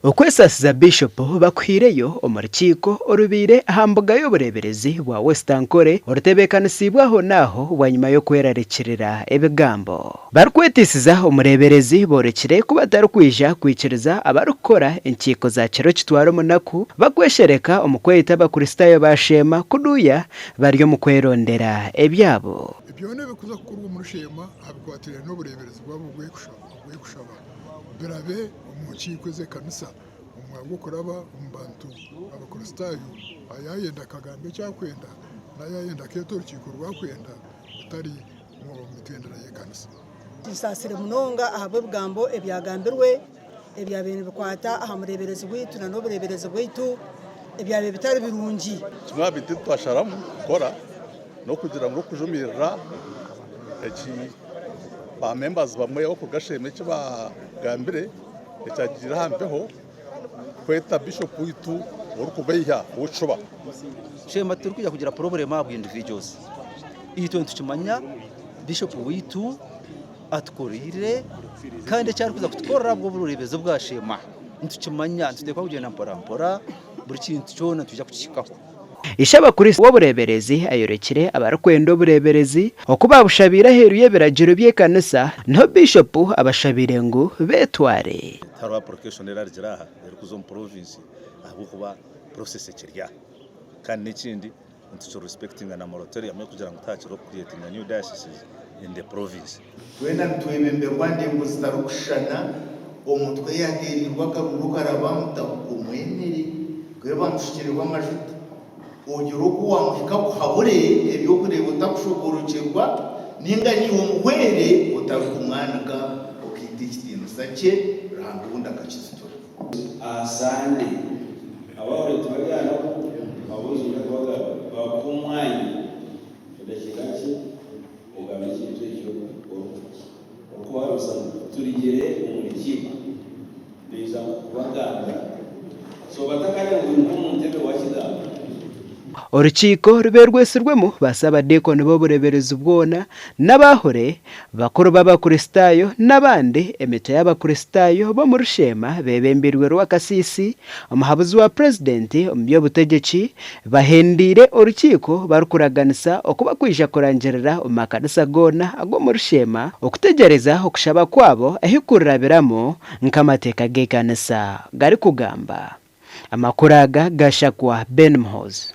Okwesasiza Bishopu bakuhaireyo omu rukiiko orubaire aha mbuga y'obureeberezi bwa West Ankole orutebeekanisiibwe ahonaaho bwanyima y'okwerarikirira ebigambo. Barikweteisiza omureeberezi boorekire ku batarikwija kwikiriza abarikukora enkiiko za kiro kitwara omunaku bakweshereka omu kweyeta Abakristaayo baasheema kunuya bari omu kwerondera ebyabo. Byona ebirikuza kukorwa omuri Sheema aha bikwatiraine n'obureeberezi bwabo bw'okushaba birabe omu nkiiko ez'ekanisa omu mwanya gw'okuraba omu bantu Abakristaayo yaayenda akagamba eki arikwenda nari yaayenda akeeta orukiiko oru arikwenda bitari omu mitendera y'ekanisa. Tusaasire munonga ahabw'ebigambo ebyagambirwe ebyabaire nibikwata aha mureeberezi waitu nana obureeberezi bwaitu ebyabaire bitari birungi. Kimwe aha bintu ebi twasharamu kukora n'okugira ngu okujumirira eki ba members bamwe abarikuruga Sheema eki baagambire ekyagiire aha mpeho kweta Bishop waitu orikubeiha ow'ekishuba. Sheema titurikwija kugira problem ahabwa individuals. Itwe nitukimanya Bishop waitu atukoreire kandi eki arikuza kutukorera ahabw'obureebezi obwa Sheema nitukimanya nituteekwa kugyenda mpora mpora buri kintu kyona nitwija kukihikaho. Ishe-abakristo w'obureeberezi ayorekire abarikwenda obureeberezi oku baabushabiire aheeru y'ebiragiro by'ekanisa, niho Biishopu abashabiire ngu beetware. Tihariho application erarugire aha erikuza omu province ahabw'okuba process ekiri aha. Kandi n'ekindi nituki respectinga na moratorium y'okugira ngu tihakiriho ku creatinga new dioceses in the province. Twena nitwebemberwa ndengo zitarikushushana, omutwe yateereirwe akaruru karaba mutabuka omwemere, mbwenu bamushukirwe amajuta. Ogira oku wamuhika akuhabure eby'okureeba otakushoborokyerwa ninga naiwe omuhwere otarikumwanika okaita ekitiinisa kye Ruhanga obundi akakitutura. Aha Sande, abahuriire tibari aha naku, babuuze bakuhe omwanya edakiika nkye. Ogambe ekintu ekyo orikubahabisa ngu turigire omu rukiiko, naija kubagambira. So batakareba ngu oimuka omu ntebe wakigamba. Orukiiko rube rwetsirwemu ba Saabadiikoni b'obureeberezi bwona n'abaahore, bakuru b'Abakristaayo n'abandi emitwe y'Abakristaayo b'omuri Sheema beebembeirwe Rwakasiisi, Omuhabuzi wa Purezidenti omu by'obutegyeki, bahendeire orukiiko barikuraganisa oku bakwija kurangirira omu makanisa goona ag'omuri Sheema okutegyereza okushaba kwabo ahi kurirabiramu nk'amateeka g'ekanisa garikugamba. Amakuru aga gashakwa Ben Muhoozi.